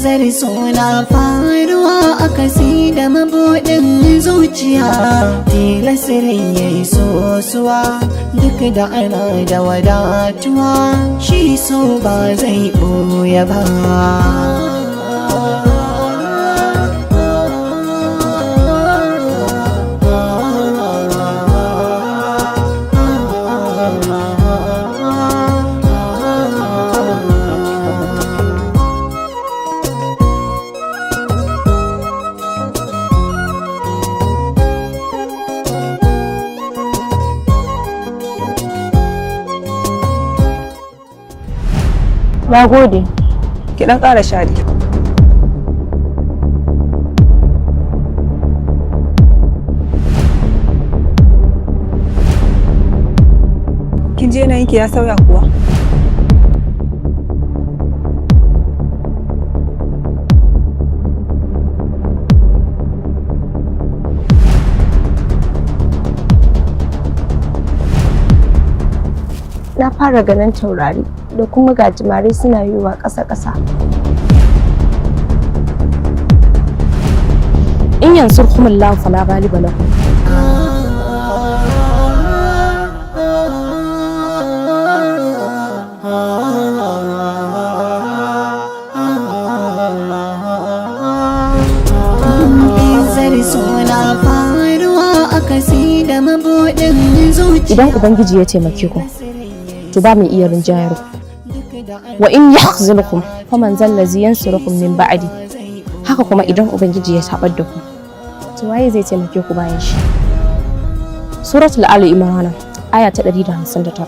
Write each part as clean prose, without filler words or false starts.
Izar suna faruwa a kasi da mabuɗin zuciya. Tilasirin ya yi sosuwa duk da ana da wadatuwa, shi so ba zai ɓoye ba. Na gode. Ki dan ƙara sha dai. Kin je yanayinki ya sauya kuwa? Na fara ganin taurari da kuma gajimare suna yiwa ƙasa-ƙasa. In yansurkumullahu fala ghaliba lakum. Izar suna faruwa a kasi da mabuɗin zuciya. Idan Ubangiji ya taimake ku, to ba mu iya rinjayar ku. Wa in yakhzulukum faman zallazi yansurukum min ba'di. Haka kuma idan Ubangiji ya tabar da ku, to waye zai taimake ku bayan shi? Suratul Ali Imran, aya ta 159.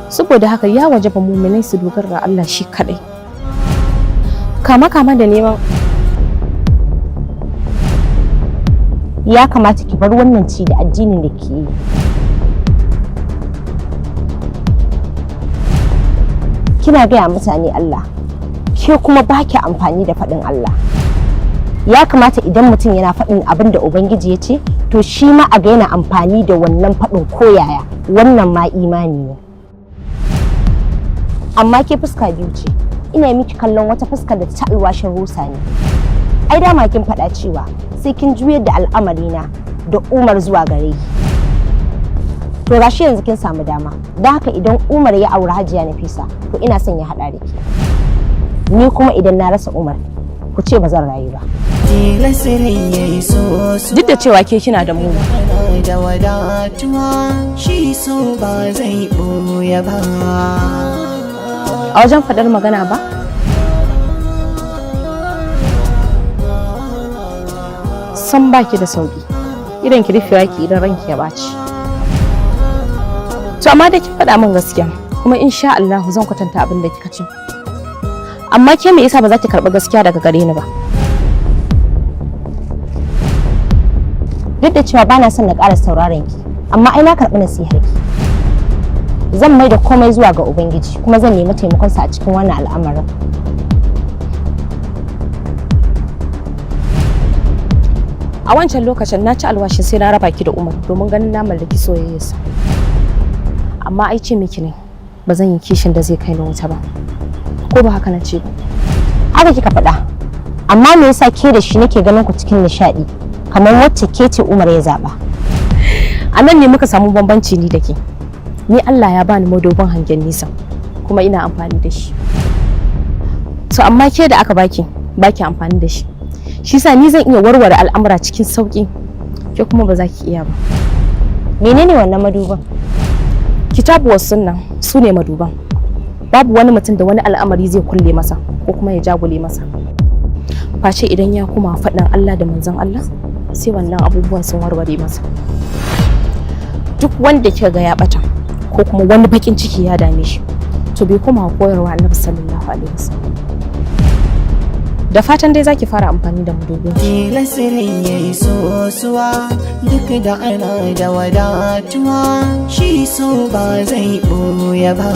Saboda haka ya wajaba mu'minai su dogara da Allah shi kadai. Kama kama da neman Ya kamata ki bar wannan ci da addinin da ke yi. Kina gaya mutane Allah, ke kuma ba ki amfani da faɗin Allah. Ya kamata idan mutum yana faɗin abin da Ubangiji ya ce, to shi ma a ga yana amfani da wannan faɗin koyaya, wannan ma imani ne. Amma ke fuska biyu ce, ina miki kallon wata fuska da ta alwashin rusa ne. Ai dama kin faɗa cewa sai kin juyar da al'amarina da Umar zuwa gare ki. To gashi yanzu kin samu dama. Don haka idan Umar ya auri Hajiya Nafisa, to ina son ya haɗa da ke. Ni kuma idan na rasa Umar, ku ce ba zan rayu ba. Tilasirin ya yi sosuwa Duk da cewa ke kina da muni. Ana da wadatuwa, shi so ba zai ɓoye ba. A wajen faɗar magana ba? San baki da sauki. Idan ki rufewa ki idan ranki ya ɓaci. To amma da ki faɗa min gaskiya, kuma insha Allah zan kwatanta abin da kika ce. Amma ke me yasa ba za ki karɓi gaskiya daga gare ni ba? Duk da cewa bana son na ƙara sauraron ki, amma ai na karɓi nasihar ki. Zan mai da komai zuwa ga Ubangiji kuma zan nemi taimakonsa a cikin wannan al'amarin. A wancan lokacin na ci alwashin sai na raba ki da Umar domin ganin na mallaki soyayyarsa. Amma ai ce miki ne ba zan yi kishin da zai kai ni wuta ba. Ko ba haka na ce ba? Haka kika faɗa. Amma me yasa ke da shi nake ganin ku cikin nishaɗi kamar wacce ke ce Umar ya zaɓa? A nan ne muka samu bambanci ni da ke. Ni Allah ya bani madobin hangen nisa kuma ina amfani da shi. To amma ke da aka baki baki amfani da shi. Shi sa ni zan iya warware al'amura cikin sauki, ke kuma ba za ki iya ba. Menene wannan maduban? Kitabu was Sunna su ne maduban. Babu wani mutum da wani al'amari zai kulle masa ko kuma ya jagule masa. Face idan ya kuma faɗin Allah da manzon Allah, sai wannan abubuwan sun warware masa. Duk wanda kika ga ya bata ko kuma wani bakin ciki ya dame shi, to bai koma koyarwa Annabi sallallahu alaihi wasallam. Da fatan dai zaki fara amfani da madubin. Tilasirin ya yi sosuwa duk da ana da wadatuwa, shi so ba zai ɓoye ba.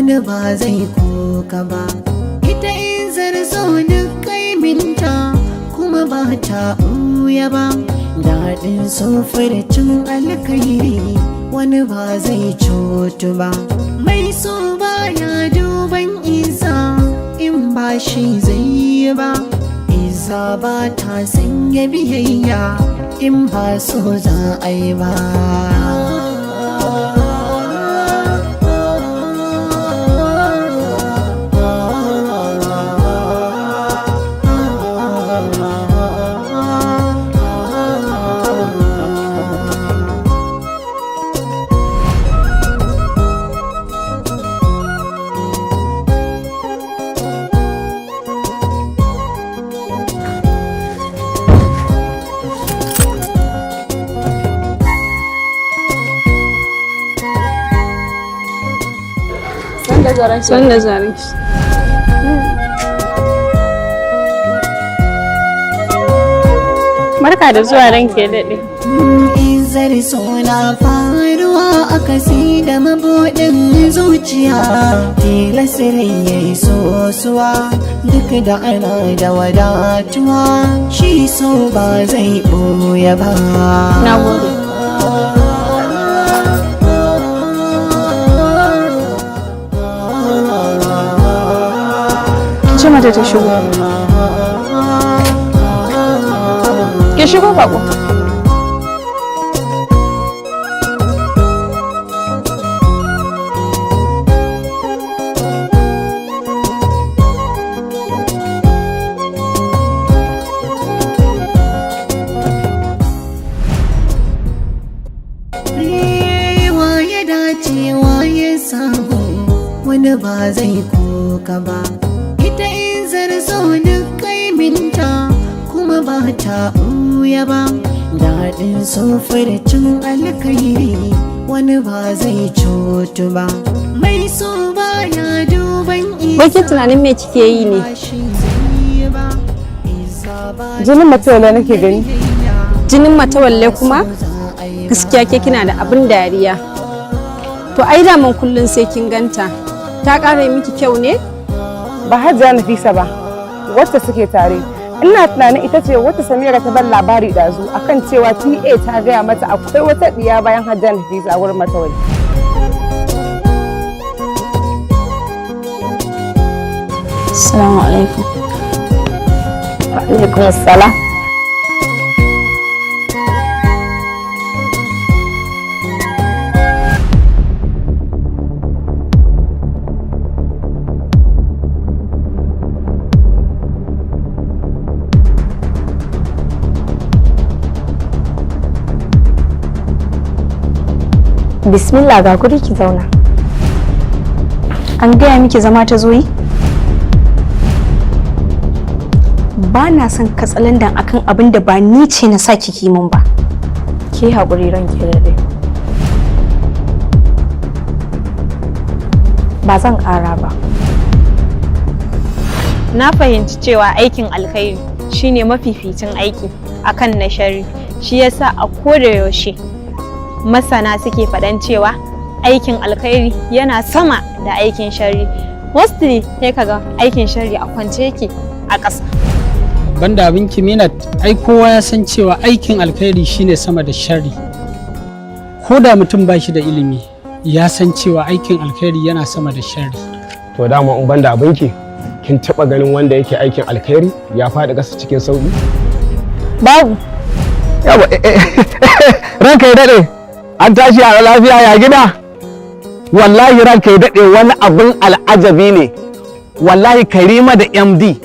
Wani ba zai koka ba. Ita in zarzo duk kaiminta kuma ba ta ɓuya ba. Daɗin cin alkairi wani ba zai cutu ba. Mai so baya duban isa in ba shi zai yi ba. Isa ba ta sanya biyayya in ba so za a yi ba. Son da zaranki. Barka da zuwa, ranke daɗe. Izar suna faruwa a kasi da mabuɗin zuciya, tilasirin ya yi sosuwa duk da ana da wadatuwa, shi so ba zai ɓoye ba. Na gode. Ki ce mata ta shigo. Ki shigo, bako. Wa ya dace, wa ya samu, wani ba zai koka ba. Ita in zarzo duk kaiminta kuma ba ta ɓuya ba. Daɗin cin alkairi wani ba zai cutu ba. Mai so baya duban isa. Wai ke tunanin me kike yi ne? Shi zai yi ba. Isa ba Jinin matawalle nake gani. Jinin matawalle kuma? za a yi ba. Gaskiya ke kina da abin dariya. To ai daman kullun sai kin ganta. Ta ƙara yi miki kyau ne? Ba Hajiya Nafisa ba, wacce suke tare. Ina tunanin ita ce wacce Samira ta bar labari ɗazu akan cewa PA ta gaya mata akwai wata ɗiya bayan Hajiya Nafisa a wurin matawalle. Assalamu alaikum. Wa alaikum assalam. Bismillah, ga guri ki zauna. An gaya miki zama ta zo yi? Ba na son katsalandan akan abin da ba ni ce na sa kiki mun ba. Ki haƙuri, ranke daɗe. Ba zan ƙara ba. Na fahimci cewa aikin alkhairi shine mafificin aiki akan na sharri. Shi yasa a koda yaushe masana suke faɗan cewa aikin alkhairi yana sama da aikin sharri. Mostly sai kaga aikin sharri a kwance yake a ƙasa. Banda abin kiminat, ai kowa ya san cewa aikin alkhairi shine sama da sharri. Ko da mutum ba shi da ilimi, ya san cewa aikin alkhairi yana sama da sharri. To dama in banda abinki, kin taba ganin wanda yake aikin alkhairi ya faɗi ƙasa cikin sauƙi? Babu. Yawa, ranka ya daɗe, an tashi a lafiya? Ya gida? Wallahi ranka ya daɗe, wani abin al'ajabi ne wallahi. Karima da MD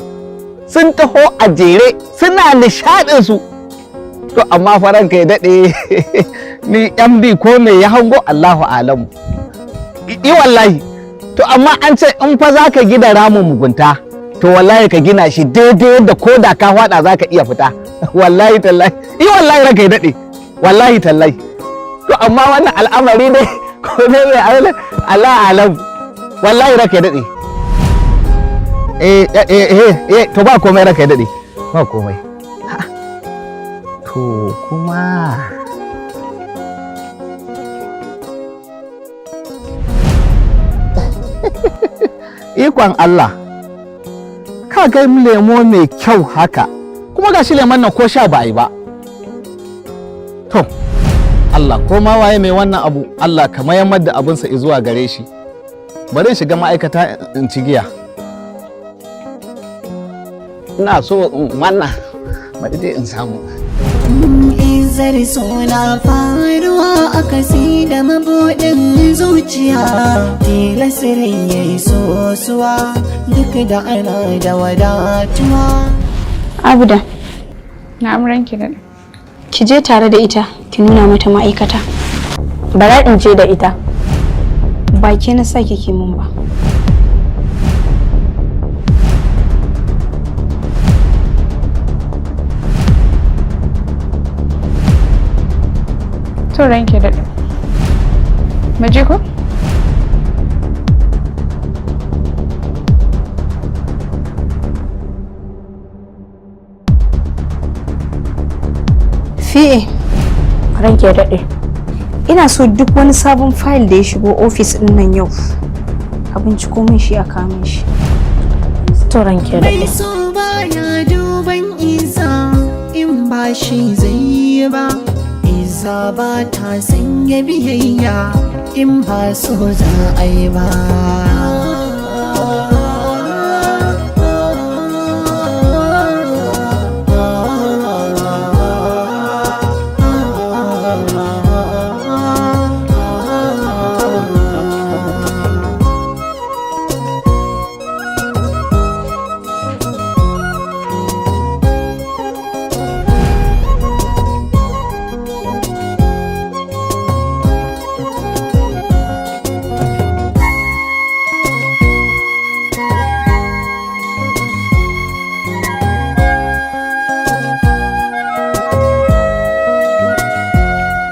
sun taho a jere suna nishaɗin su. To amma fa ranka ya daɗe, ni MD ko me ya hango Allahu alamu. I wallahi. To amma an ce in fa za ka gina ramin mugunta, to wallahi ka gina shi daidai yadda ko da ka faɗa za ka iya fita. Wallahi tallahi, i wallahi ranka ya daɗe, wallahi tallahi. To amma wannan al'amari ne ko ne mai Allah alam. Wallahi ranka ya daɗe, eh eh eh eh, to ba komai, ranka ya daɗe, ba komai. To kuma Ikon Allah, ka ga lemo mai kyau haka, kuma gashi lemon nan ko sha ba a yi ba. To, Allah, ko ma waye mai wannan abu, Allah ka mayar da abinsa zuwa gare shi. Bari in shiga ma'aikata in ci giya. Ina so in manna, bari dai in samu. Izar suna faruwa akasi da mabuɗin zuciya, tilasirin ya yi sosuwa duk da ana da wadatuwa. Abda, Na'am, ranki daɗe. Ki je tare da ita, ki nuna mata ma'aikata. Bara in je da ita. Ba ke na sa kike mun ba. To, ranki daɗe. Mu je ko? Fi'e, Ranke daɗe. Ina so duk wani sabon fayil da ya shigo ofis ɗin nan yau, a binciko min shi, a kawo min shi. To, ranke Mai daɗe. so baya duban isa in ba shi zai yi ba, isa ba ta sanya biyayya in ba so za a yi ba.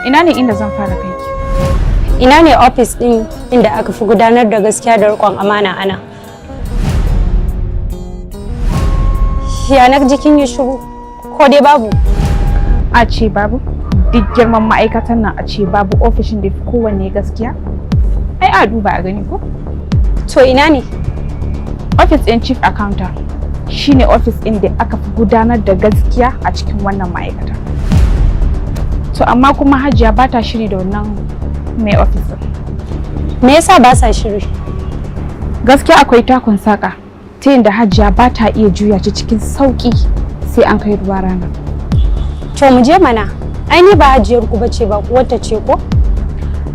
Ina ne inda zan fara kai ki? Ina ne ofis ɗin inda aka fi gudanar da gaskiya da riƙon amana ana? Yanar jikin yi shiru, ko dai babu? A ce babu? Duk girman ma'aikatan nan a ce babu ofishin da fi kowanne gaskiya? Ai a duba a gani ko? To, ina ne? Ofis ɗin chief accountant shine ofis ɗin da aka fi gudanar da gaskiya a cikin wannan ma'aikata. To, amma kuma Hajiya ba ta shiri da wannan mai ofis ɗin. Me yasa ba sa shiri? Gaskiya akwai takun saƙa ta yadda Hajiya ba ta iya juya shi cikin sauƙi, sai an kai ruwa rana. To, mu je mana. Ai ni ba hajiyar ku bace ba, uwarta ce ko?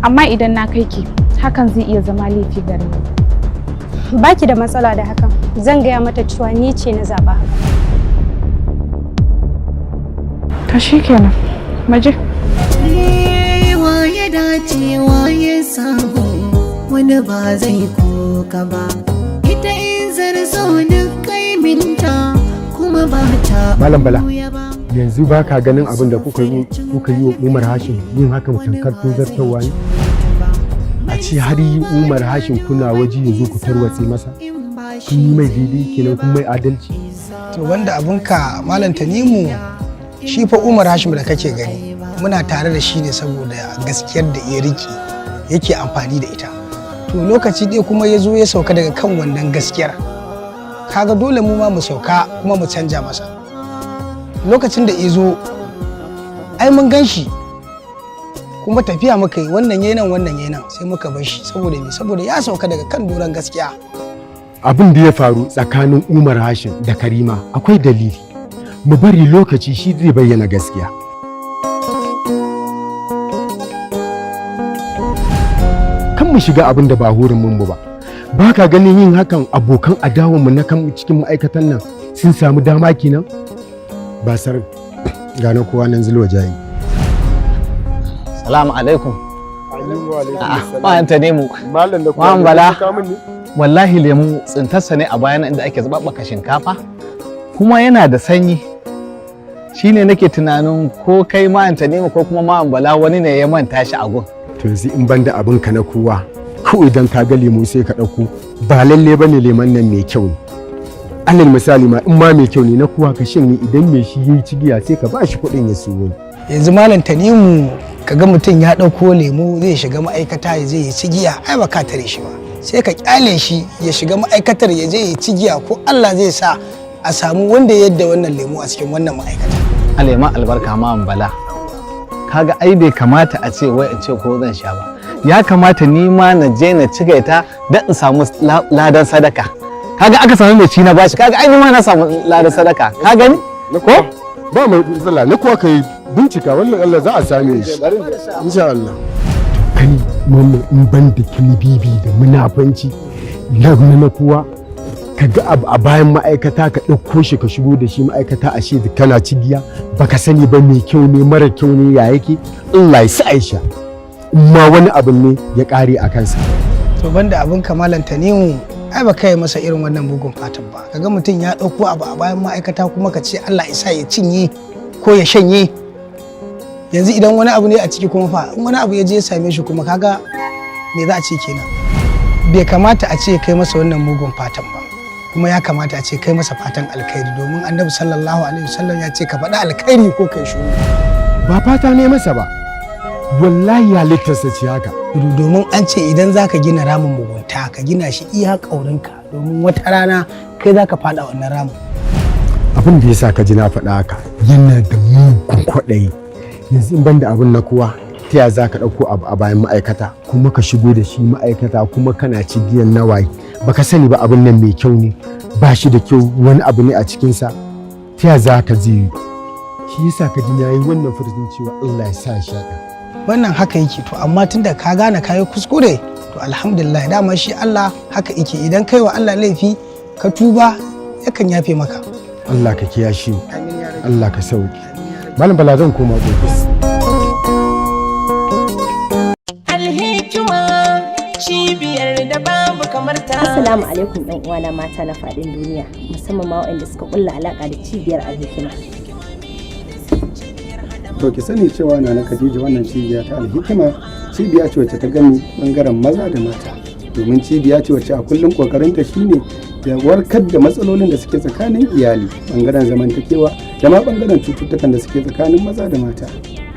Amma idan na kai ki, hakan zai iya zama laifi gare ni. Baki da matsala da hakan. Zan gaya mata cewa ni ce na zaɓa haka. To, shikenan. Mu je. Wa ya dace, wa ya samu, wani ba zai koka ba. Ita in zarzo duk kaiminta kuma ba ta Malam Bala, ɓuya ba. yanzu ba ka ganin abin da kuka yi wa Umar Hashim, yin hakan tamkar tozartarwa ne? A ce har yi Umar Hashim kuna waje ya zo ku tarwatse masa. Kun yi mai daidai kenan, kun mai adalci? To, wanda abinka, Malam Tanimu, shi fa Umar Hashim da kake gani, muna tare da shi ne saboda gaskiyar da ya rike yake amfani da ita. To, lokaci ɗaya kuma ya zo ya sauka daga kan wannan gaskiyar. Kaga dole mu ma mu sauka kuma mu canja masa. Lokacin da ya zo, ai mun gan shi, kuma tafiya muka yi, wannan yayi nan, wannan yayi nan, sai muka bar shi. Saboda me? Saboda ya sauka daga kan doron gaskiya. Abin da ya faru tsakanin Umar Hashim da Karima akwai dalili. Mu bari lokaci, shi zai bayyana gaskiya. Kan mu shiga abin da ba hurumin mu ba. Ba ka ganin yin hakan abokan adawanmu na kan cikin ma'aikatan nan sun samu dama kenan? Ba sar gane kowa nan zulwa jayi. Salamu alaikum. Ma'an Tanimu. Malam da Ma'an Bala. Wallahi lemu tsintarsa ne a bayan inda ake zababbaka shinkafa. Kuma yana da sanyi. Shine nake tunanin ko kai Ma'an Tanimu ko kuma Ma'an Bala, wani ne ya manta shi a gun. To, yanzu in banda abin ka na kowa, kawai idan ka ga lemu sai ka ɗauko, ba lalle ba ne lemon nan mai kyau ne. Alal misali ma, in ma mai kyau ne, na kowa ka shanye, idan mai shi yayi cigiya sai ka ba shi kuɗin ya siyo wani. Yanzu, Malam Tanimu, kaga mutum ya ɗauko lemu zai shiga ma'aikata ya zai yi cigiya, ai ba ka tare shi ba. Sai ka kyale shi ya shiga ma'aikatar, ya je ya ci giya, ko Allah zai sa a samu wanda ya yadda wannan lemu a cikin wannan ma'aikata. Alema albarka ma Bala. Kaga ai bai kamata a ce wai in ce ko zan sha ba. Ya kamata ni ma na je na cigaita don in samu ladan sadaka. Kaga aka samu mai ci na bashi, kaga ai ni ma na samu ladan sadaka. Ka gani? Ko ba mai matsala na kuwa, kai bincika wannan, Allah za a same shi insha Allah. Kai mamman, in ban da kilibibi da munafanci na kuwa, ka ga abu a bayan ma'aikata, ka ɗauko shi ka shigo da shi ma'aikata, a da kana cigiya, baka sani ba mai kyau ne, mara kyau ne, ya yake. Allah ya sa Aisha in ma wani abu ne ya ƙare a kansa. To, banda abin kamalan Tanimu, ai ba kai masa irin wannan bugun fatan ba. Kaga mutum ya ɗauko abu a bayan ma'aikata kuma ka ce Allah ya sa ya cinye ko ya shanye. Yanzu idan wani abu ne a ciki kuma fa, in wani abu ya je ya same shi kuma, kaga me za a ce kenan? Bai kamata a ce kai masa wannan mugun fatan ba, kuma ya kamata a ce kai masa fatan alkhairi, domin Annabi sallallahu alaihi wasallam ya ce ka faɗi alkhairi ko kai shiru. Ba fata ne masa ba, wallahi halittarsa ce haka. Domin an ce idan zaka gina ramin mugunta, ka gina shi iya ƙaurinka, domin wata rana kai zaka faɗa wannan ramin. Abin da yasa ka ji na faɗa haka, yana da mugun kwaɗayi. Yanzu in banda abin na kowa, ta ya za ka ɗauko abu a bayan ma'aikata kuma ka shigo da shi ma'aikata, kuma kana cigiyan nawaye, baka sani ba abin nan mai kyau ne, ba shi da kyau, wani abu ne a cikinsa, ta ya za ka zai yi? Shi yasa ka ji na yi wannan furucin cewa Allah ya sa shi ɗin. Wannan haka yake. To, amma tunda ka gane kayi kuskure, to alhamdulillah. Dama shi Allah haka yake, idan kai wa Allah laifi ka tuba, yakan yafe maka. Allah ka kiyashe, Allah ka sauki. Malam Bala, zan koma ofis. Alhikima, cibiyar da babu kamar ta. Assalamu alaikum ɗan uwana mata na faɗin duniya, musamman ma waɗanda suka kulla alaƙa da cibiyar Alhikima. To, ki sani cewa na Khadija, wannan cibiya ta Alhikima cibiya ce wacce ta gami bangaren maza da mata, domin cibiya ce wacce a kullum kokarinta shine da warkar da matsalolin da suke tsakanin iyali, bangaren zamantakewa da ma bangaren cututtukan da suke tsakanin maza da mata,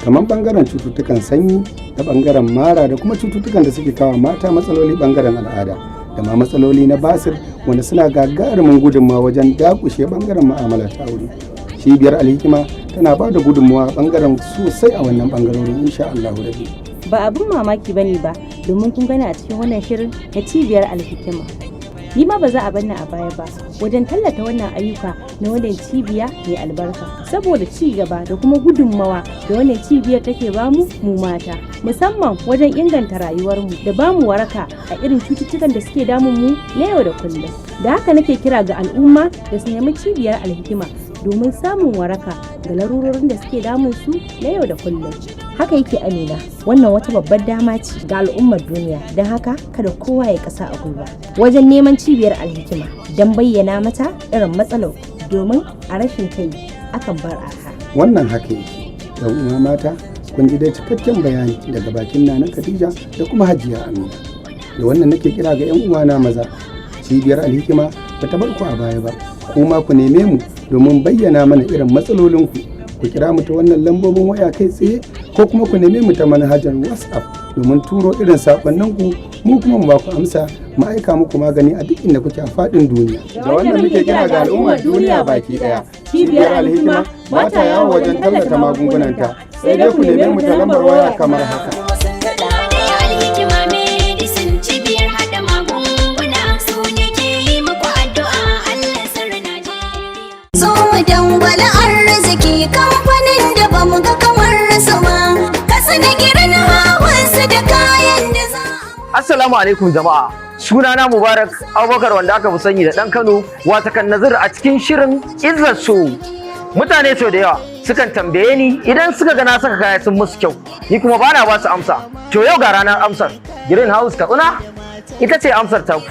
kamar bangaren cututtukan sanyi da bangaren mara, da kuma cututtukan da suke kawo mata matsaloli bangaren al'ada, da ma matsaloli na basir, wanda suna gagarumin gudunmawa wajen dakushe bangaren mu'amala ta aure. Cibiyar Alhikima tana ba da gudunmawa bangaren sosai a wannan bangarorin, insha Allah rabi. Ba abin mamaki bane ba, domin kun gani a cikin wannan shirin na cibiyar Alhikima. Ni ma ba za a banni a baya ba wajen tallata wannan ayyuka na wannan cibiya mai albarka, saboda ci gaba da kuma gudunmawa da wannan cibiyar take bamu mu mata, musamman wajen inganta rayuwarmu da bamu waraka a irin cututtukan da suke damun mu na yau da kullum. Da haka nake kira ga al'umma da su nemi cibiyar Alhikima domin samun waraka ga larurorin da suke damun su na yau da kullum. Haka yake Amina, wannan wata babbar dama ce ga al'ummar duniya, don haka kada kowa ya kasa a gwiwa wajen neman cibiyar Alhikima don bayyana mata irin matsalar, domin a rashin tayi akan bar arha. Wannan haka yake. Yan uwa mata, kun ji dai cikakken bayani daga bakin Nana Khadija da kuma Hajiya Amina. Da wannan nake kira ga yan uwana maza, cibiyar Alhikima ba ta bar ku a baya ba. Kuma ku neme mu domin bayyana mana irin matsalolinku. Ku kira mu ta wannan lambobin waya kai tsaye, ko kuma ku neme mu ta manhajar WhatsApp domin turo irin sakonninku, mu kuma mu ba ku amsa, mu aika muku magani a duk inda kuke a faɗin duniya. Da wannan muke kira ga al'ummar duniya baki daya, cibiyar Alhikima ba ta yawo wajen tallata magungunanta, sai dai ku neme mu ta lambar waya kamar haka. Alhikima Medicine, cibiyar hada magunguna, su ne ke yi muku addu'a, Allah sirri Najeriya. Zo mu dangwala arziki, kamfanin da ba mu ga kamar su ba. Katsina girin hawansu da kayan da za. Assalamu alaikum jama'a. Sunana Mubarak Abubakar, wanda aka fi sani da ɗan Kano, watakan Nazir a cikin shirin Izzar So. Mutane sau da yawa sukan tambaye ni idan suka ga na saka kaya sun musu kyau, ni kuma bana ba su amsa. To, yau ga ranar amsar. Green House Katsina ita ce amsar taku.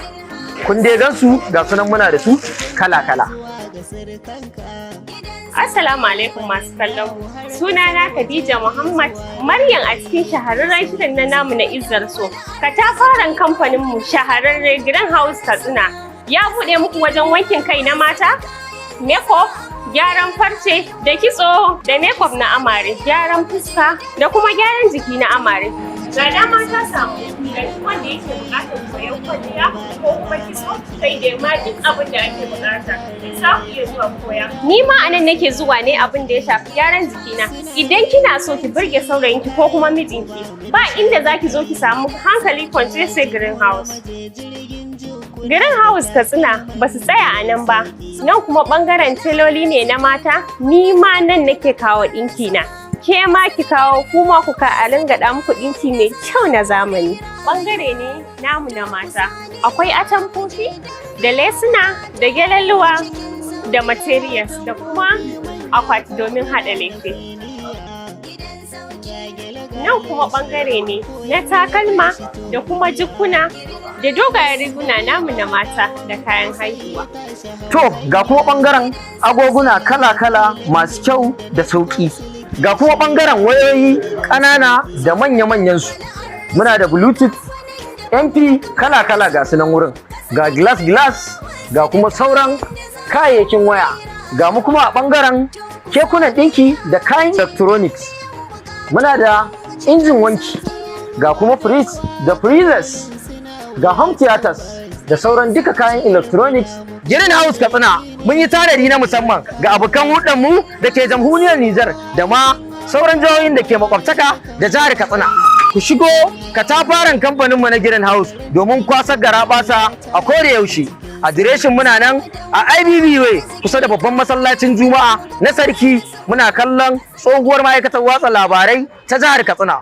Kun dai gan su, ga sunan muna da su kala-kala. Assalamu alaikum masu kallon mu. Sunana Khadija Muhammad Maryam a cikin shahararren shirin na namu na Izzar So. Katafaren kamfanin mu shahararre Green House Katsina ya buɗe muku wajen wankin kai na mata, makeup da Gyaran farce da kitso da makeup na amare, gyaran fuska da kuma gyaran jiki na amare. Ga dama ta samu ga duk wanda yake buƙatar koyon kwalliya ko kuma kitso, kai da ma duk abin da ake buƙata. Za ku iya zuwa koya. Ni ma anan nake zuwa ne abin da ya shafi gyaran jikina. Idan kina so ki burge saurayinki ko kuma mijinki, ba inda za ki zo ki samu hankali kwance sai Green House. Green House Katsina ba su tsaya a nan ba, nan kuma bangaren teloli ne na mata, ni ma nan nake kawo ɗinki na. Ke ma ki kawo, kuma ku ka a ringa muku ɗinki mai kyau na zamani. Bangare ne namu na mata. Akwai atamfofi da lesuna da gyalalluwa da materials da kuma akwati domin haɗa lefe. Nan kuma bangare ne na takalma da kuma jikuna da dogayen riguna namu na mata da kayan haihuwa. To, ga kuma ɓangaren agoguna kala-kala masu kyau da sauƙi. Ga kuma ɓangaren wayoyi ƙanana da manya-manyan su. Muna da Bluetooth, MP kala-kala ga su nan wurin. Ga glass-glass, ga kuma sauran kayayyakin waya. Ga mu kuma a ɓangaren kekunan ɗinki da kayan electronics. Muna da injin wanki, ga kuma fridge da freezers, ga home theaters da sauran duka kayan electronics. Green House Katsina mun yi tanadi na musamman ga abokan mu da ke jamhuriyar Nijar da ma sauran jihohin da ke makwabtaka da jihar Katsina. Ku shigo katafaren kamfaninmu na Green House domin kwasar garabasa a kore yaushe. Adireshin muna nan a IBB Way, kusa da babban masallacin Juma'a na Sarki, muna kallon tsohuwar ma'aikatar watsa labarai ta jihar Katsina.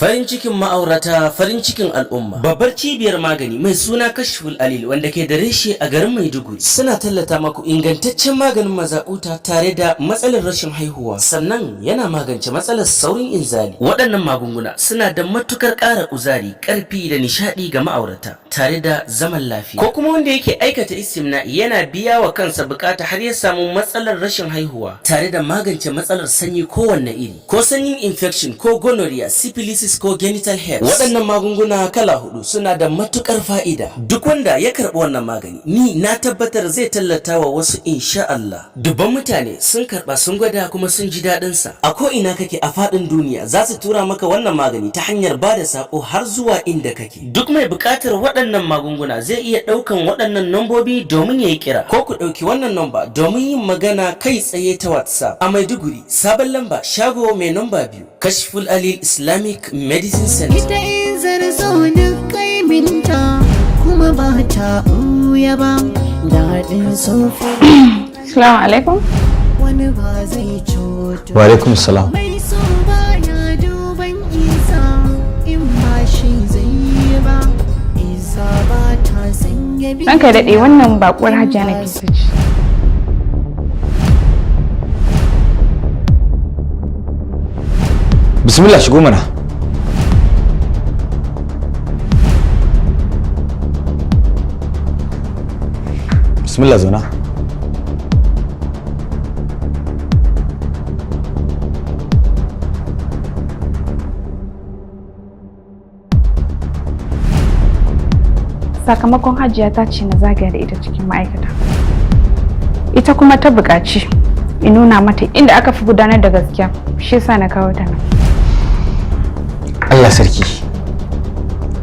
Farin cikin ma'aurata, farin cikin al'umma. Babbar cibiyar magani mai suna Kashful Alil, wanda ke da reshe a garin Maiduguri, suna tallata maku ingantaccen maganin mazakuta tare da matsalar rashin haihuwa. Sannan yana magance matsalar saurin inzali. Waɗannan magunguna suna da matukar ƙara kuzari, ƙarfi da nishaɗi ga ma'aurata tare da zaman lafiya. Ko kuma wanda yake aikata istimna'i yana biya wa kansa bukata har ya samu matsalar rashin haihuwa, tare da magance matsalar sanyi kowanne iri. Ko sanyin infection, ko gonorrhea, syphilis, ko genital herpes. Waɗannan magunguna kala hudu suna da matukar fa'ida. Duk wanda ya karɓi wannan magani, ni na tabbatar zai tallata wa wasu, insha Allah. Dubban mutane sun karɓa, sun gwada, kuma sun ji daɗin sa. A ko ina kake a faɗin duniya, za su tura maka wannan magani ta hanyar ba da sako har zuwa inda kake. Duk mai buƙatar waɗannan magunguna zai iya ɗaukan waɗannan nambobi domin ya yi kira, ko ku ɗauki wannan namba domin yin magana kai tsaye ta WhatsApp. A Maiduguri, Sabon Lamba, shago mai namba 2, Kashful Alil Islamic Medicine Center. Ita in zarzo duk kaiminta kuma ba ta ɓuya ba, daɗin sofa. Assalamu alaikum. Wani ba zai cutu. Wa alaikum salam. Mai so baya duban isa in ba shi zai yi ba, isa ba ta sanya. Ranka ya daɗe, wannan baƙuwar Hajiya Nafisa ce. Bismillah, shigo mana. Bismillah, zauna. Sakamakon Hajiya ta ce na zagaya da ita cikin ma'aikata. Ita kuma ta buƙaci in nuna mata inda aka fi gudanar da gaskiya, shi yasa na kawo ta nan. Allah sarki.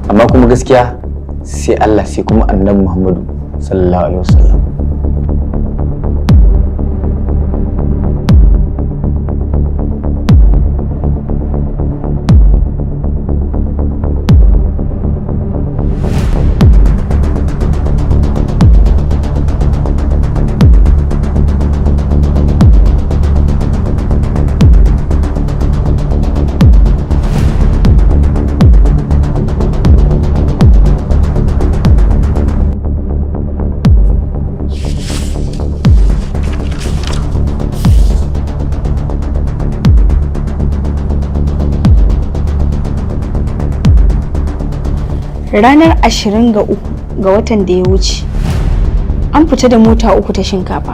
Amma kuma gaskiya sai Allah, sai kuma Annabi Muhammadu sallallahu alaihi wasallam. Ranar 23 ga watan da ya wuce, an fita da mota uku ta shinkafa.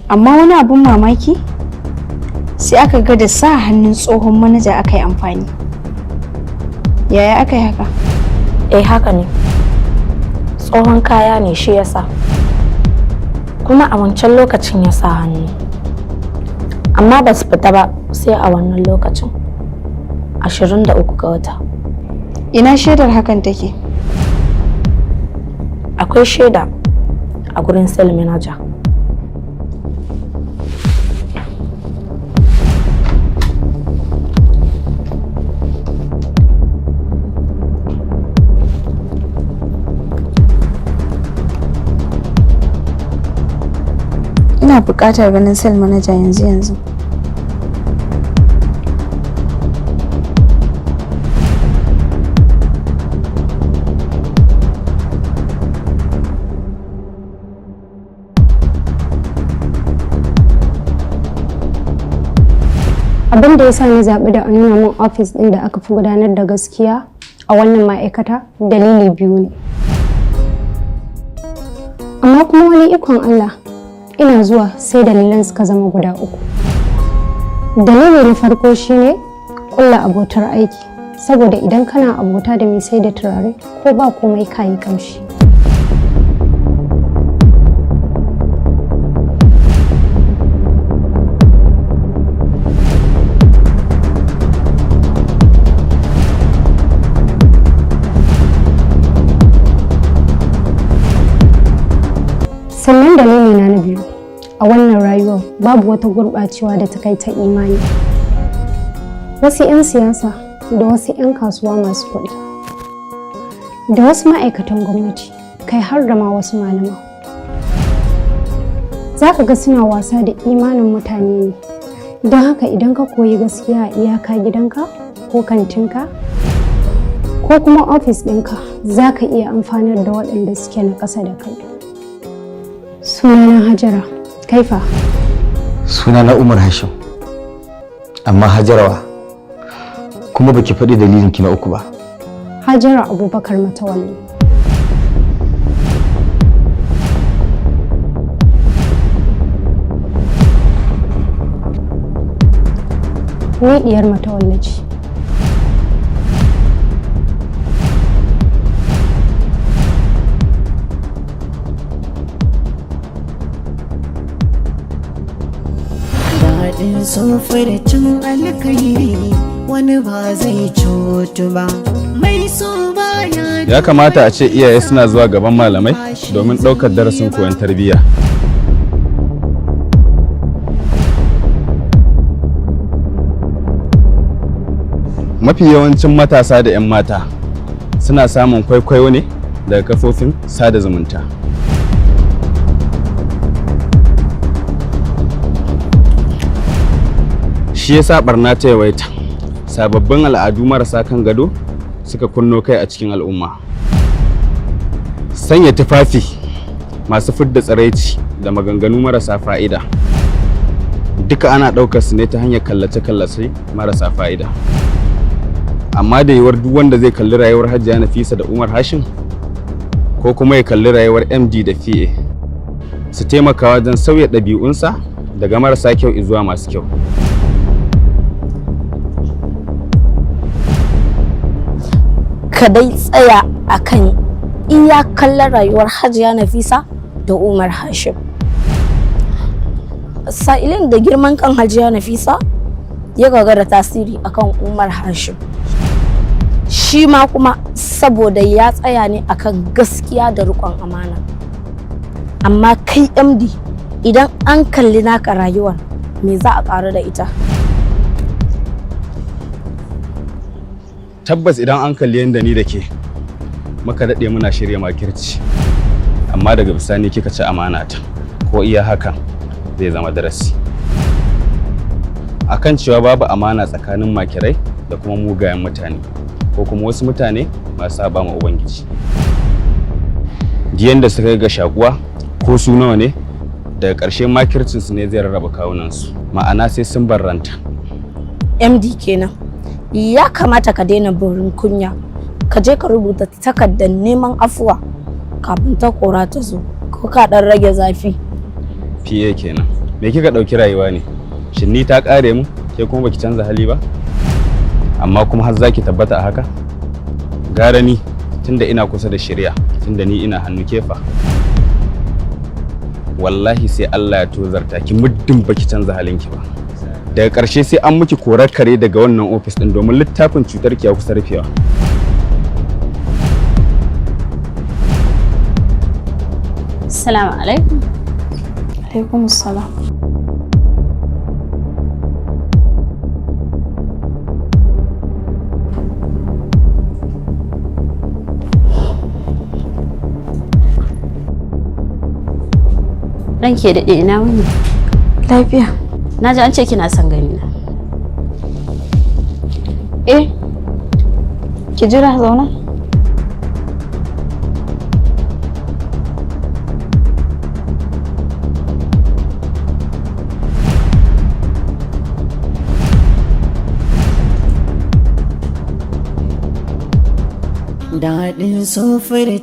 Amma wani abun mamaki, sai aka ga da sa hannun tsohon manaja aka yi amfani. Yaya aka yi haka? Eh, haka ne, tsohon kaya ne shi yasa. Kuma a wancan lokacin ya sa hannu, amma ba su fita ba sai a wannan lokacin, 23 ga wata. Ina shaidar hakan take? Akwai shaida a gurin sales manager. Ina buƙatar ganin sales manager yanzu yanzu. Abin da ya sa na zaɓi da a nuna min ofis ɗin da aka fi gudanar da gaskiya a wannan ma'aikata, dalili biyu ne. Amma kuma wani ikon Allah, ina zuwa sai dalilan suka zama guda uku. Dalili na farko shine ƙulla abotar aiki, saboda idan kana abota da mai sai da turare, ko ba komai kayi kamshi. Sannan dalili na na biyu, a wannan rayuwar babu wata gurɓacewa da ta kai ta imani. Wasu 'yan siyasa da wasu 'yan kasuwa masu kuɗi da wasu ma'aikatan gwamnati, kai har da ma wasu malama, za ka ga suna wasa da imanin mutane ne. Don haka idan ka koyi gaskiya a iyaka gidanka ko kantinka ko kuma ofis ɗinka, za ka iya amfanar da waɗanda suke na ƙasa da kai. Sunana Hajara, kaifa? Sunana Umar Hashim. Amma Hajarawa, kuma baki faɗi dalilin ki na uku ba. Hajara Abubakar Matawalli. Ni diyar Matawalli ce. Daɗin cin alkairi wani ba zai cutu ba. Mai so baya Ya kamata a ce iyaye suna zuwa gaban malamai domin ɗaukar darasin koyon tarbiyya. Mafi yawancin matasa da 'yan mata suna samun kwaikwayo ne daga kafofin sada zumunta. Shi yasa barna ta yawaita, sababbin al'adu marasa kan gado suka kunno kai a cikin al'umma. Sanya tufafi masu fidda tsiraici da maganganu marasa fa'ida duka ana ɗaukar su ne ta hanyar kallace-kallace marasa fa'ida. Amma da yiwuwar duk wanda zai kalli rayuwar Hajiya Nafisa da Umar Hashim, ko kuma ya kalli rayuwar MD da PA, su taimaka wajen sauya ɗabi'unsa daga marasa kyau zuwa masu kyau. Ka dai tsaya akan iya kallon rayuwar Hajiya Nafisa da Umar Hashim. Sa'ilin da girman kan Hajiya Nafisa ya gagara tasiri akan Umar Hashim, shi ma kuma saboda ya tsaya ne akan gaskiya da riƙon amana. Amma kai MD, idan an kalli naka rayuwar, me za a ƙaru da ita? Tabbas, idan an kalli yadda ni da ke muka daɗe muna shirya makirci, amma daga bisani kika ci amana ta, ko iya hakan zai zama darasi akan cewa babu amana tsakanin makirai da kuma mugayen mutane, ko kuma wasu mutane masu saba ma Ubangiji. Diyan da suka ga shakuwa, ko su nawa ne, daga ƙarshe makircinsu ne zai rarraba kawunansu, ma'ana sai sun barranta. MD kenan. Ya kamata ka daina borin kunya, ka je ka rubuta takardar neman afuwa kafin ta kora ta zo, ko ka dan rage zafi. PA kenan. Me kika ɗauki rayuwa ne? Shin ni ta ƙare mu, ke kuma baki canza hali ba? Amma kuma har zaki tabbata a haka? Gara ni tunda ina kusa da shari'a, tunda ni ina hannu kefa. Wallahi sai Allah ya tozarta ki muddin baki canza halinki ba. Daga ƙarshe sai an miki korar kare daga wannan ofis ɗin, domin littafin cutar ki ya kusa rufewa. Assalamu alaikum. Alaikum salam. Ranke daɗe, ina wuni? Lafiya. Na ji an ce kina son gani na. Eh. Ki jira, zauna. Daɗin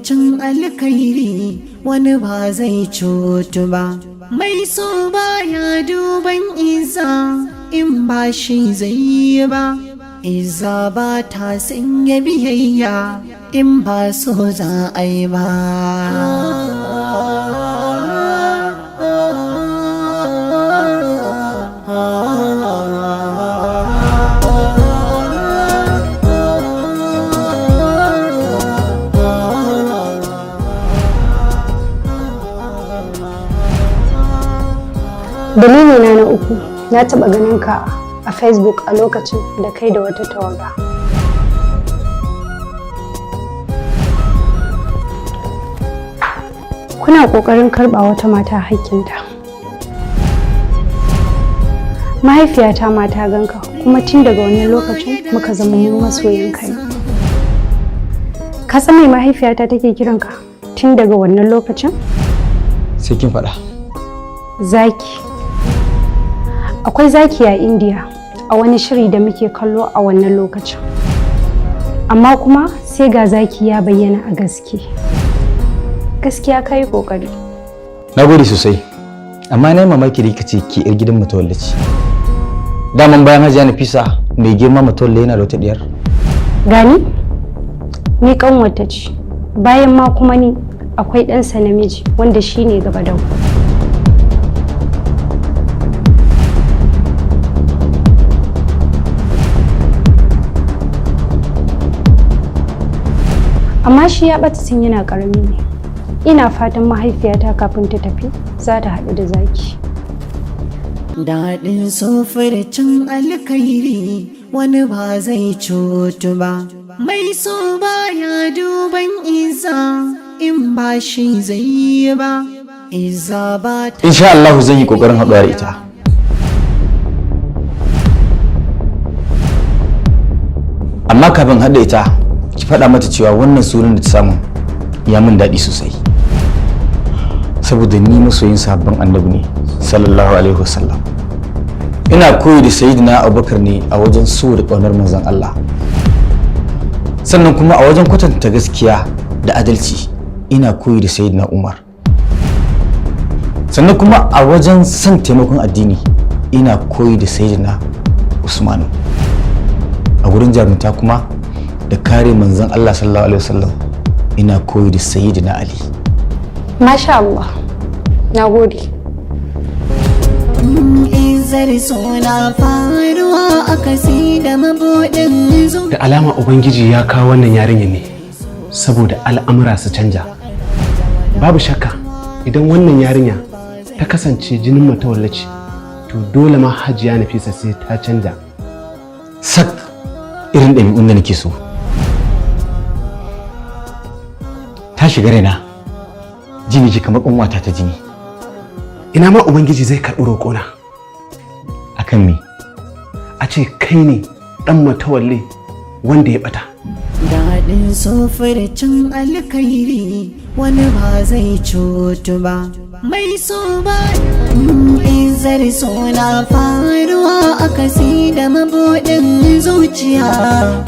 cin alkhairi wani ba zai cutu ba. Mai so baya duban iza in ba shi zai yi ba. Iza ba ta sanya biyayya in ba so za a yi ba. Dalili na na uku, na taɓa ganin ka a Facebook a lokacin da kai da wata tawaga. Kuna ƙoƙarin karɓa wata mata hakkinta. Mahaifiyata ma ta ganka, kuma tun daga wannan lokacin muka zama mu masoyan kai. Ka san me mahaifiyata take kiranka tun daga wannan lokacin? Sai kin faɗa. Zaki. Akwai zaki a India a wani shiri da muke kallo a wannan lokacin. Amma kuma sai ga zaki ya bayyana a gaske. Gaskiya ka yi ƙoƙari. Na gode sosai, amma na yi mamaki da kika ce ke yar gidan Matawalle ce. Daman bayan Hajiya Nafisa, mai girma Matawalle yana da wata diyar? Gani? Ni kanwata ce. Bayan ma kuma ni, akwai ɗansa namiji wanda shi ne gaba da. Amma shi ya ɓata tun yana ƙarami ne. Ina fatan mahaifiyata kafin ta tafi za ta haɗu da zaki. Daɗin cin alkhairi wani ba zai cutu ba. Mai so baya duban iza in ba shi zai yi ba. Iza ba ta Insha Allah zan yi kokarin haɗuwa da ita. Amma kafin haɗa ita, ki faɗa mata cewa wannan sunan da ta samu ya min daɗi sosai, saboda ni masoyin sahabban Annabi ne sallallahu alaihi wasallam. Ina koyi da Sayyidina Abubakar ne a wajen so da ƙaunar manzon Allah, sannan kuma a wajen kwatanta gaskiya da adalci ina koyi da Sayyidina Umar, sannan kuma a wajen son taimakon addini ina koyi da Sayyidina Usmanu, a gurin jarumta kuma da kare manzon Allah sallallahu alaihi wasallam ina koyi da Sayyidina Ali. Masha Allah. Na gode. Izar suna faruwa akasi da mabuɗin zuciya. Da alama Ubangiji ya kawo wannan yarinya ne saboda al'amura su canja. Babu shakka idan wannan yarinya ta kasance jinin Matawalle ce, to dole ma Hajiya Nafisa sai ta canja. Sak irin ɗabi'un da nake so ta shiga raina, jini ki kamar ƙanwata ta jini. Ina ma Ubangiji zai karɓi roƙona. Akan me? A ce kai ne ɗan Matawalle wanda ya ɓata. Daɗin cin alkhairi wani ba zai cutu ba. Mai so ba izar suna faruwa akasi da mabuɗin zuciya.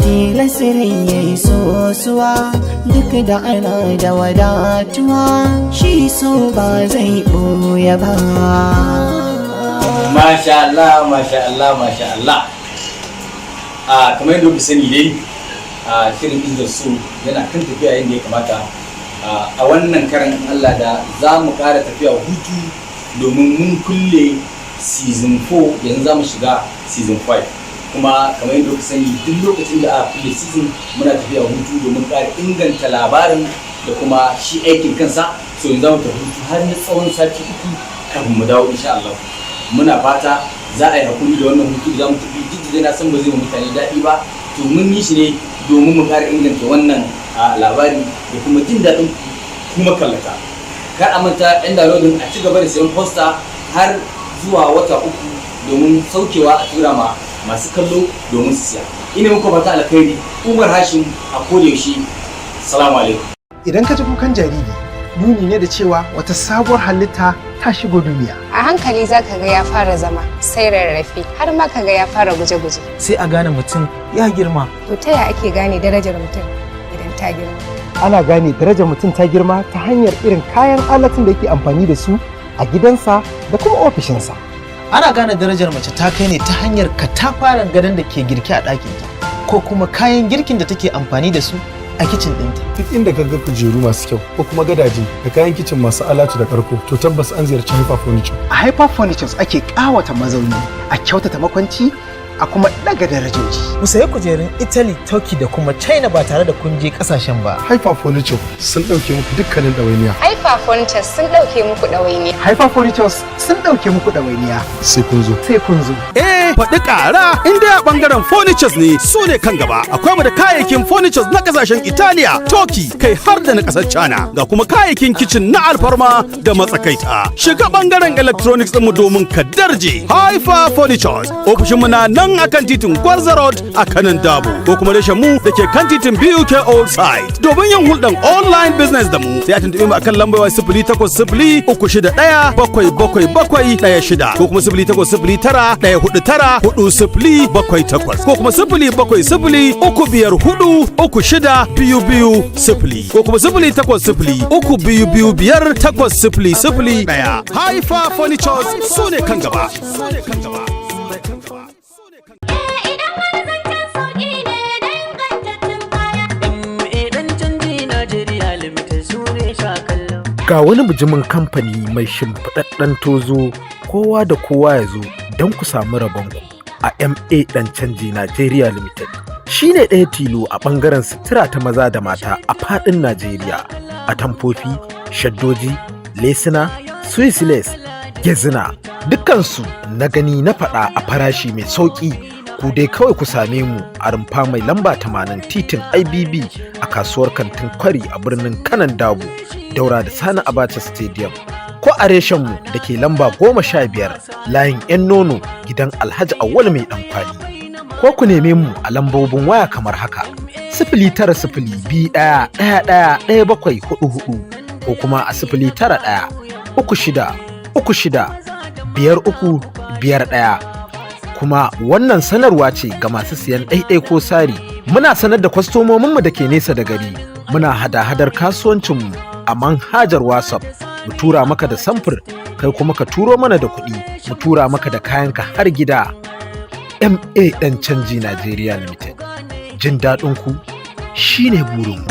Tilasirin ya yi sosuwa duk da ana da wadatuwa, shi so ba zai ɓoye ba. Masha Allah, masha Allah, masha Allah. A kamar yadda kuka sani dai, a shirin Izzar So yana kan tafiya yadda ya kamata. A wannan karan, in Allah da za mu ƙara tafiya hutu domin mun kulle season 4, yanzu za mu shiga season 5. Kuma kamar yadda kuka sani, duk lokacin da aka kulle season muna tafiya hutu domin ƙara inganta labarin da kuma shi aikin kansa. So yanzu za mu tafi hutu har na tsawon sati 3 kafin mu dawo, insha Allah. Muna fata za a yi hakuri da wannan hutu da za mu tafi, duk da na san ba zai wa mutane daɗi ba. To mun yi shi ne domin mu ƙara inganta wannan labari da kuma jin daɗin kuma kallata. Kar a manta, yan downloading, a ci gaba da sayan poster har zuwa wata 3 domin saukewa a tura ma masu kallo domin su siya. Ina muku fata alkhairi. Umar Hashim a kodayaushe. Salamu alaikum. Idan ka ji kukan jariri, nuni ne da cewa wata sabuwar halitta ta shigo duniya. A hankali za ka ga ya fara zama, sai rarrafe, har ma ka ga ya fara guje-guje. Sai a gane mutum ya girma. To ta ya ake gane darajar mutum idan ta girma? Ana gane darajar mutum ta girma ta hanyar irin kayan alatun da yake amfani da su a gidansa da kuma ofishinsa. Ana gane darajar mace ta kai ne ta hanyar katafaren gadon da ke girke a ɗakinta ko kuma kayan girkin da take amfani da su a kicin ɗinta. Duk inda ka ga kujeru masu kyau ko kuma gadaje da kayan kicin masu alatu da karko, to tabbas an ziyarci Hyper Furniture. A Hyper Furnitures ake ƙawata mazauni, a kyautata makwanci, a kuma ɗaga darajoji. Ku sayi kujerun Italy, Turkey da kuma China ba tare da kun je kasashen ba. Hyper Furniture sun ɗauke muku dukkanin ɗawainiya. Hyper Furnitures sun ɗauke muku ɗawainiya. Hyper Furnitures sun ɗauke muku ɗawainiya. Sai kun zo. Sai kun zo. Eh, faɗi ƙara, in dai a ɓangaren furnitures ne, su ne kan gaba. Akwai mu da kayayyakin furnitures na ƙasashen Italiya, Turkey, kai har da na ƙasar China. Ga kuma kayayyakin kicin na alfarma da matsakaita. Shiga ɓangaren electronics ɗinmu domin ka darje. Haifa Furnitures, ofishinmu na nan akan titin Gwarza Road a kanan Dabo, ko kuma reshen mu da ke kan titin BUK Old Site. Domin yin hulɗan online business da mu, sai a tuntuɓe mu akan lambar waya 08036177716 ko kuma 08091494078 ko kuma 07035436220 ko kuma 08032258001. Haifa Furnitures su ne kan gaba. Su ne kan gaba. Idan canji Najeriya Limited su ne sha kallon. Ga wani bijimin kamfani mai shimfiɗaɗɗen tozo, kowa da kowa ya zo don ku samu rabonku a MA ɗan canji Nigeria Limited. Shi ne ɗaya tilo a ɓangaren sutura ta maza da mata a faɗin Najeriya. Atamfofi, shaddoji, lesina, Swiss lace, gezina, dukkansu na gani na faɗa a farashi mai sauƙi. Ku dai kawai ku same mu a rumfa mai lamba 80, titin IBB, a kasuwar kantin Kwari a birnin Kanan Dabo, daura da Sani Abacha Stadium, ko a reshenmu da ke lamba 15, layin 'yan nono, gidan Alhaji Awwal mai dan kwali, ko ku neme mu a lambobin waya kamar haka: 09021111744 ko kuma a 09136365351. Kuma wannan sanarwa ce ga masu siyan ɗaiɗai ko sari. Muna sanar da kwastomominmu da ke nesa da gari, muna hada-hadar kasuwancinmu a manhajar WhatsApp. Mu tura maka da samfur, kai kuma ka turo mana da kuɗi, mu tura maka da kayanka har gida. MA ɗan canji Nigeria Limited, jin daɗin ku shine burinmu.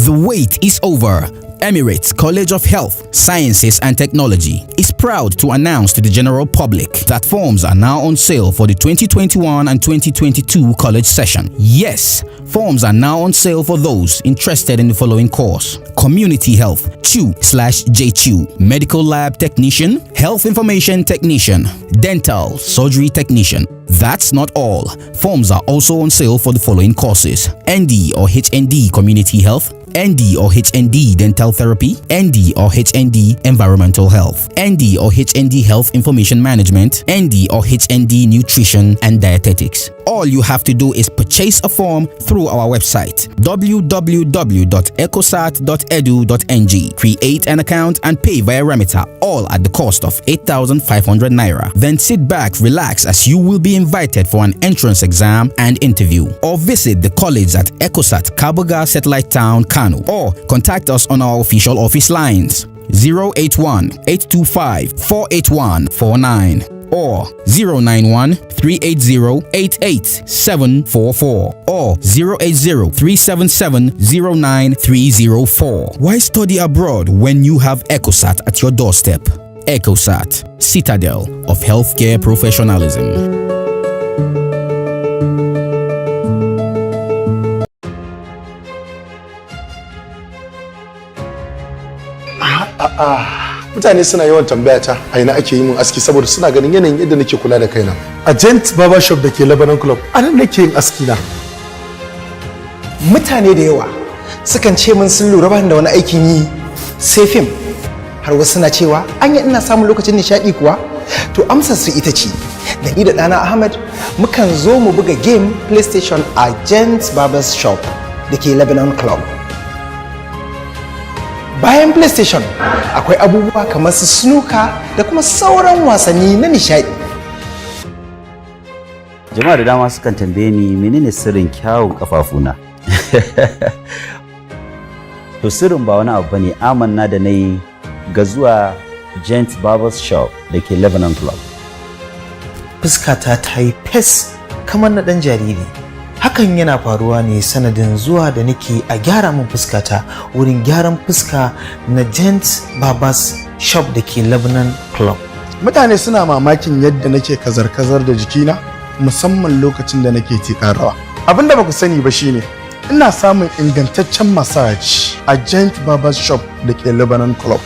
The wait is over. Emirates College of Health, Sciences and Technology is proud to announce to the general public that forms are now on sale for the 2021 and 2022 college session. Yes, forms are now on sale for those interested in the following course: Community Health 2/J2, Medical Lab Technician, Health Information Technician, Dental Surgery Technician. That's not all. Forms are also on sale for the following courses: ND or HND Community Health, ND or HND Dental Therapy, ND or HND Environmental Health, ND or HND Health Information Management, ND or HND Nutrition and Dietetics. All you have to do is purchase a form through our website www.ecosat.edu.ng. Create an account and pay via Remita, all at the cost of 8,500 naira. Then sit back, relax, as you will be invited for an entrance exam and interview. Or visit the college at Ecosat, Kabuga Satellite Town, Kano, or contact us on our official office lines 081 825 481 49. or 091 380 88744 or 080 377 09304. Why study abroad when you have ECOSAT at your doorstep? ECOSAT, citadel of healthcare professionalism. A'a, mutane suna yawan tambaya ta a ina ake yi min aski, saboda suna ganin yanayin yadda nake kula da kaina. A Gent Barber Shop da ke Lebanon Club, a nan nake yin aski na. Mutane da yawa sukan ce min sun lura bani da wani aikin yi sai fim, har wasu suna cewa anya ina samun lokacin nishaɗi kuwa? To, amsar su ita ce da ni da ɗana Ahmad mukan zo mu buga game PlayStation a Gents Barbers Shop da ke Lebanon Club. Bayan PlayStation, akwai abubuwa kamar su snooker da kuma sauran wasanni na nishaɗi. Jama'a da dama sukan tambaye ni menene sirrin kyawun kafafuna. To, sirrin ba wani abu bane, amanna da na yi ga zuwa Gent Barbers Shop da ke Lebanon Club. Fuskata ta yi fes kamar na ɗan jariri. Hakan yana faruwa ne sanadin zuwa da nake a gyara min fuskata wurin gyaran fuska na Gent Barbers Shop da ke Lebanon Club. Mutane suna mamakin yadda nake kazar-kazar da jikina, musamman lokacin da nake tiƙar rawa. Abin da baku sani ba shine ina samun ingantaccen massage a Gent Barbers Shop da ke Lebanon Club.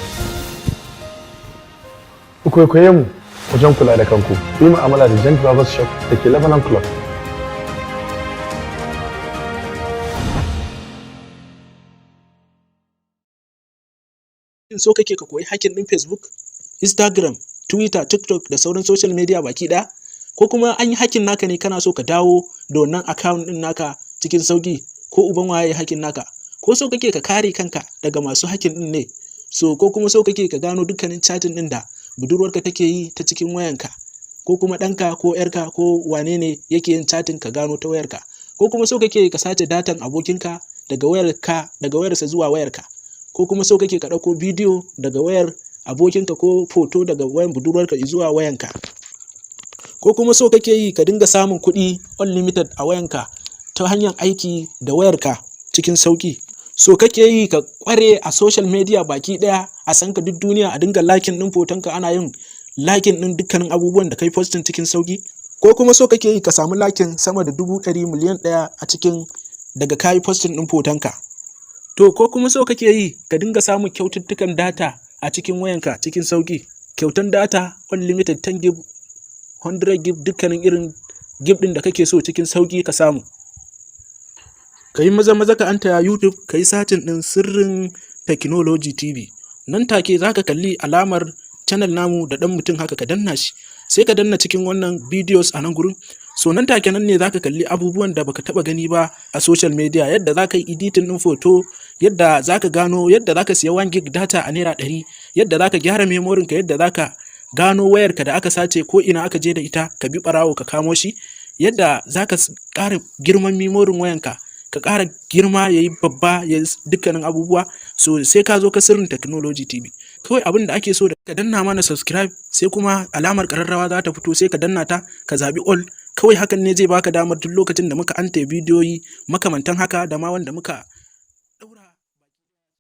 Ku kwaikwaye mu wajen kula da kanku, ku yi mu'amala da Gent Barbers Shop da ke Lebanon Club. So kake ka koyi hacking ɗin Facebook, Instagram, Twitter, TikTok da sauran social media baki ɗaya? Ko kuma an yi hacking naka ne, kana so ka dawo da wannan account ɗin naka cikin sauƙi, ko uban waye ya hacking naka? Ko so kake ka kare kanka daga masu hacking ɗin ne? So ko kuma so kake ka gano dukkanin chatting ɗin da budurwarka take yi ta cikin wayanka? Ko kuma ɗanka ko ‘yarka ko wane ne yake yin chatting, ka gano ta wayarka? Ko kuma so kake ka sace datan abokinka daga wayarka, daga wayarsa zuwa wayarka? Ko kuma so kake ka ɗauko bidiyo daga wayar abokinka ko foto daga wayan budurwarka zuwa wayanka? Ko kuma so kake yi ka dinga samun kuɗi unlimited a wayanka ta hanyar aiki da wayarka cikin sauƙi? So kake yi ka ƙware a social media baki ɗaya, a san ka duk duniya, a dinga liking ɗin fotonka, ana yin liking ɗin dukkanin abubuwan da kai posting cikin sauƙi? Ko kuma so kake yi ka samu liking sama da 100,000, 1,000,000 a cikin daga kayi posting ɗin fotonka? To, ko kuma so kake yi ka dinga samun kyaututtukan data a cikin wayanka cikin sauƙi? Kyautan data unlimited, 10 gig, 100 gig, dukkanin irin gig ɗin da kake so cikin sauƙi ka samu. Ka yi maza maza ka antaya YouTube, ka yi searching ɗin Sirrin Technology TV. Nan take za ka kalli alamar channel namu da ɗan mutum haka, ka danna shi. Sai ka danna cikin wannan videos a nan gurin. So nan take nan ne za ka kalli abubuwan da baka taɓa gani ba a social media: yadda za ka yi editing ɗin foto, yadda za ka gano yadda za ka siya 1 gig data a ₦100, yadda za ka gyara memorin ka, yadda za ka gano wayarka da aka sace ko ina aka je da ita, ka bi ɓarawo ka kamo shi, yadda za ka ƙara girman memorin wayanka, ka ƙara girma ya yi babba, ya yi dukkanin abubuwa. So sai ka zo ka Sirrin Technology TV. Kawai abin da ake so da ka danna mana subscribe, sai kuma alamar ƙararrawa za ta fito, sai ka danna ta, ka zaɓi all. Kawai hakan ne zai baka damar duk lokacin da muka anta bidiyoyi makamantan haka da ma wanda muka